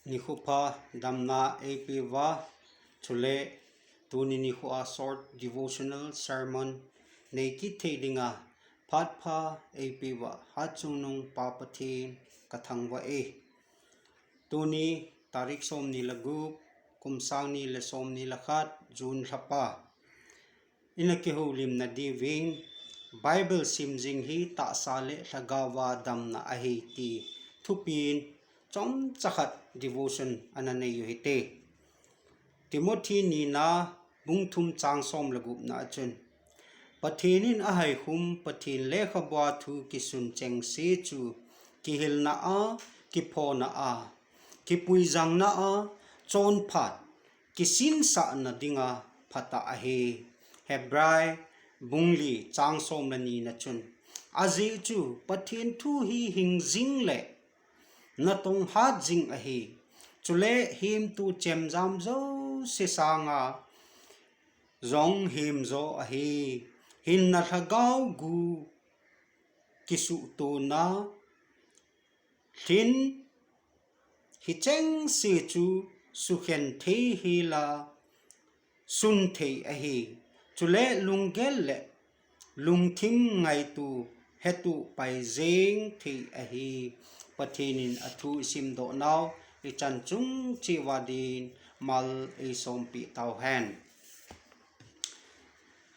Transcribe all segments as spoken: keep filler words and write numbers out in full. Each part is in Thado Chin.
Nikho pha damna eipeuva, chule tuni nikho a short devotional sermon nei kit thei dinga phat pha eipeuva Hatchungnung Pa Pathen kathangvah e. Tuni tarik somni le gup, kum sangni le somni le khat, June lhapa. Ina kihoulimna diuvin, Bible simjing hi tahsa le lhagaova damna ahi ti thupin chomcha khat devotion ana nei u hite. Timothy nina bung thum chang som le gupna achun, Pathen in ahaikhum Pathen lekhabua thu kisun chengse chu kihilna a, kiphona a, kipuijangna a, chonphat, kisinsahna dinga phatah ahi. Hebrai bung li chang som le nina chun, ajeh chu Pathen thu hi hingjing le natong hatjing ahi. Chule hemtu chemjam jouse sanga jong hemjo ahi. Hinna lhagao gu kisuhtona lhin hichengse chu sukhen thei hela sun thei ahi. Chule lunggel le lungthim ngaitu hetupai jeng thei ahi. Pathen in athu isimdoh nau ichan chung cheh uva din mal eisompeh tauhen.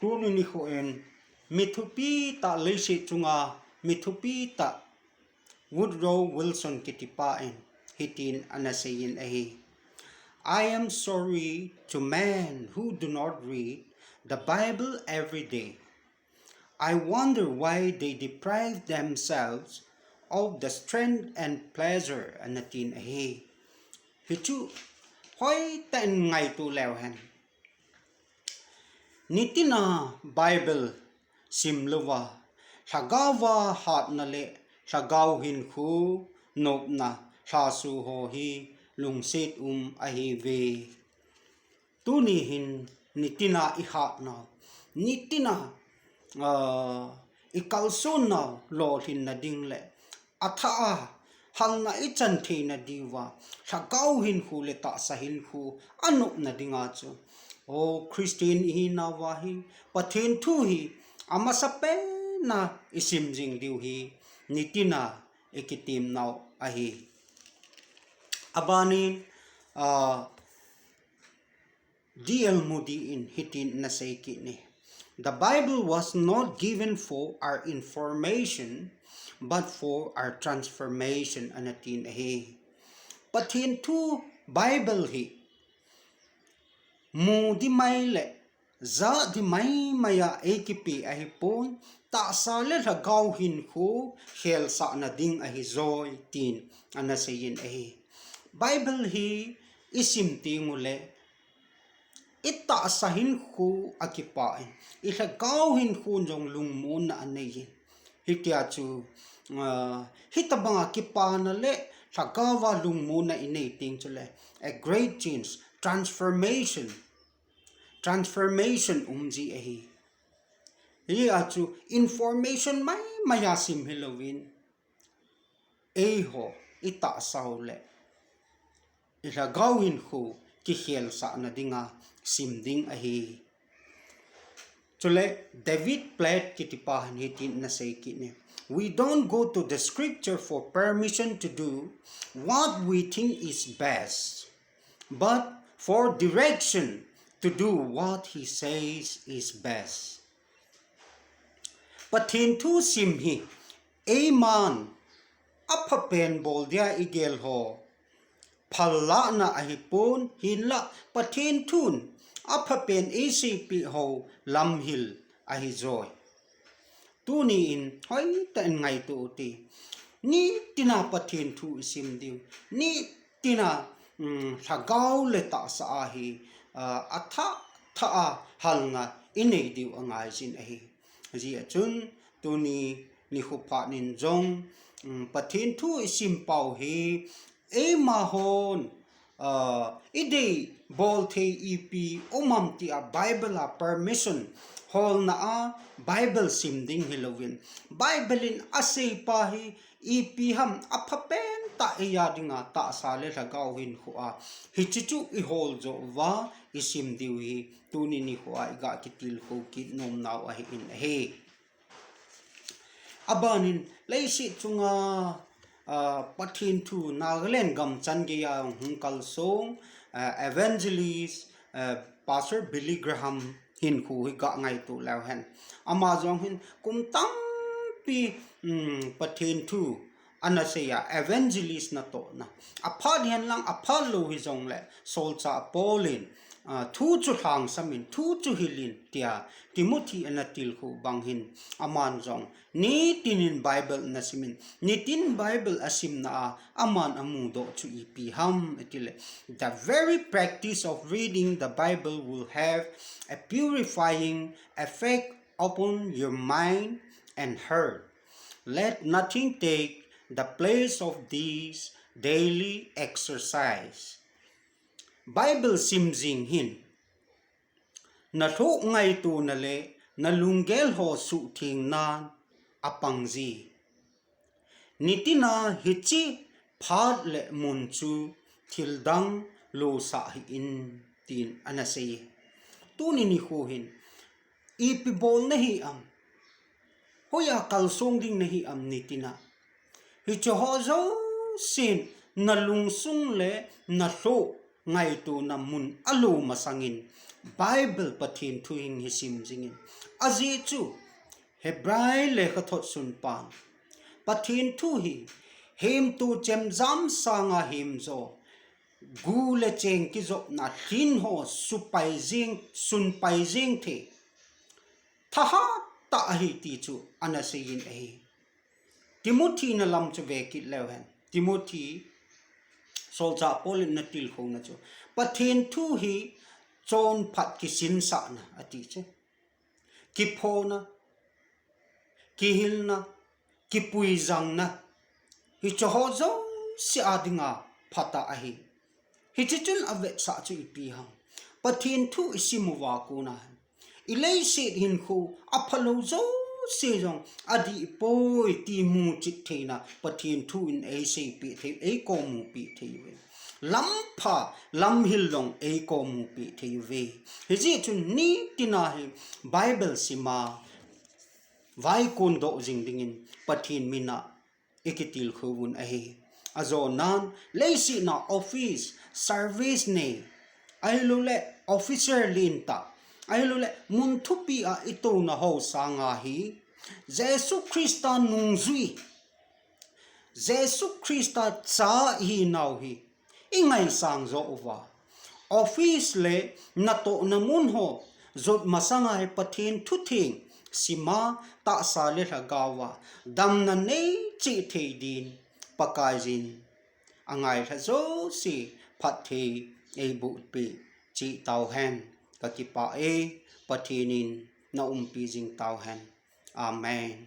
Tuni nikho in mi thupi tah leiset chunga mi thupi tah Woodrow Wilson kitipa in hitin ana seiyin ahi. I am sorry to men who do not read the Bible every day. I wonder why they deprive themselves of the strength and pleasure, anatin ahi. Hichu hoitah in ngaito leuhen. Nitina Bible simlouva, lhagaova hatna le lhagao hinkho nopna lhaso ho hi lungset um ahiuve. Tuni hin nitina ihatnau, nitina, ah, ikalsonnau lolhinna ding le athah a halna ichan theina diuva, lhagao hinkho le tahsa hinkho anopna dinga chu, o Christian ihinauva hi Pathen thu hi amasapen a isimjing diu hi nitina ikitemnau ahi. Abanin, ah, D L Moody in hitin ana seikit e. The Bible was not given for our information, but for our transformation, anatin ahi. Pathen thu Bible hi mu ding mai le ja ding maimai a eikipeh ahipon, tahsa le lhagao hinkho khelsahna ding ahijoi tin ana seiyin ahi. Bible hi isim tengule itahsa hinkho akipah in, ilhagao hinkho jong lungmonna aneiyin. Hitia chu, ah, hitobanga kipana le lhagaova lungmonna inei teng chule a great change, transformation, transformation umji ahi. Hia chu information maimai a sim hilouvin, eiho itahsa u le ilhagao hinkho kikhelsahna dinga sim ding ahi. Chule David Platt kitipa hin hitin ana seikit e. We don't go to the scripture for permission to do what we think is best, but for direction to do what he says is best. Pathen thu sim hi eiman aphapen bol dia igel ho phal lahna ahipon, hinlah Pathen thun aphapen eiseipeh ho lamhil ahijoi. Tuni in hoitah in ngaito ute. Nitina Pathen thu isim diu, nitina, um, lhagao le tahsa a hi, ah, athah thah a halna inei diu angaijin ahi. Hijeh a chun tuni nikho phat in jong, um, Pathen thu isim pau hi eimahon, ah, idei bol thei ipi um am tia Bible a permission holna a Bible sim ding hilouvin, Bible in aseipa hi ipi ham apha pentah eia dinga tahsa le lhagao hinkhoa hiche chu ihol jou uva isim diu hi tuni nikhoa iga kitilkhou kit nomnau ahin ahi. Abanin leiset chunga, ah, Pathen thu Nagaland gamchan geiya hung kalsong, ah, evangelist, ah, Pastor Billy Graham hinkho hi ga ngaito leu hen. Ama jong hin kum tampi, um, Pathen thu ana seiya, evangelist natohna. Aphat hihen lang, aphat lou hijongle, Solchah Paul in, ah, thu chu lhangsamin, thu chu hilin, tia Timothy ana tilkhou bang hin, aman jong nitinin Bible ana simin, nitin Bible asimna a, aman amudoh chu ipi ham itile, "The very practice of reading the Bible will have a purifying effect upon your mind and heart. Let nothing take the place of this daily exercise." Bible sim jing hin, nalhoh ngaitona le nalunggel ho suhthengnan apang ji. Nitina hiche phat le mun chu thildang losah hih in, tin ana sei. Tuni nikho hin, ipi bol nahi am? Hoiya kalsong ding nahi am nitina? Hiche ho jousen nalungsung le nalhoh ngaitona mun alo masangin Bible Pathen thu hin hi sim jingin. Ajeh chu Hebrai lekhathot sunpan, Pathen thu hi hemto chemjam sanga hemjo, gu le cheng kijopna lhin ho supai jing, sunpai jing thei, thahat tah ahi ti chu ana seiyin ahi. Timothy nalam chu ve kit leu hen. Timothy, Solchah Paul in ana tilkhouna chu, Pathen thu hi chonphat kisinsahna ati chu. Kiphona, kihilna, kipuijangna, hiche ho jouse a dinga phatah ahi. Hiche chun avetsah chu ipi ham? Pathen thu isim uva kona hin, ileiset hinkho aphalou jouse jong adih poi ti muchet theina Pathen thu in eiseipeh thei, eikomupeh thei uve. Lampha, lamhil jong eikomupeh thei uve. Hijeh chun nitina hi Bible sima vaikon doh jing dingin Pathen mina ikitilkhouvun ahi. Ajonan, leiset a office, service nei, ahilouleh officer lentah, ahilouleh mun thupi a itouna ho sanga hi, Jesu Christa nungjui, Jesu Christa cha ihinau hi ingaisang joh uva, office le natohna mun ho jot masanga hi Pathen thutheng sima, tahsa le lhagaova damna neicheh thei din Pakaiyin angailha jouse phatthei eibohpeh cheh tauhen. Kakipah e, Pathen in naumpi jing tauhen. Amen.